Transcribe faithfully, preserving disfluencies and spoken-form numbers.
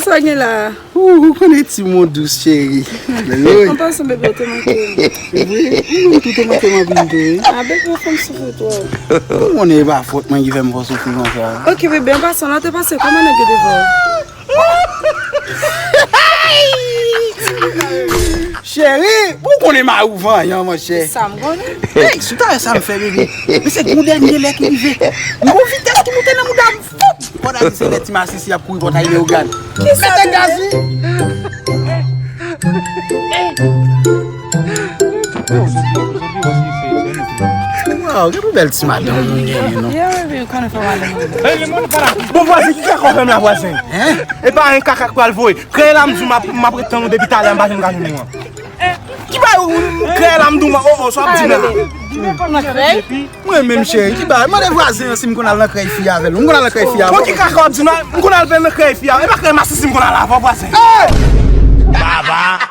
Sa gen la? Ou, ou konnen ti mon dous cheri. An pasan, bebe, ou te manke m. Vre? Ou menm tou te manke m anpil tou, wi. A, bebe, ou fè m soufri twòp. Ou konnen e pa fòt mwen ki fè m fè w soufri konsa. Ok, bebe, an pasan, lè w te pase, kòman nèg yo te fè w? Cheri, ou konnen mari w vanyan, monchè. Sa m konnen. Hey, sou talè sa m fè, bebe. Men se gon dènye lè ki rive. Yon vitès ki moute nan mouda m. Foup! Pòt a di se lè ti masisi ap kouri pòt a Leogàn. Mete gaz, wi! Waw, gen pou bèl ti madanm nou genyen, non. Bon, vwazen, ki kaka w fè m la, vwazen? Hein? E pa yon kaka k pral voye. Kreye la, m di w, m ap, m ap ret tann ou depi talè, m pa janm ka jwenn ou an. Ki bagay ou, ou kreye la, m di w, o, o, sa w ap di m la? Mwen menm, cheri, ki bagay? Mande vwazen an si m konn al nan krèy fi avè l. M konn al nan krèy fi avè l. Bon, ki kaka w ap di m la? M konn al nan krèy fi avè l. E pa krèy masisi m konn al avè w, vwazen. Baba!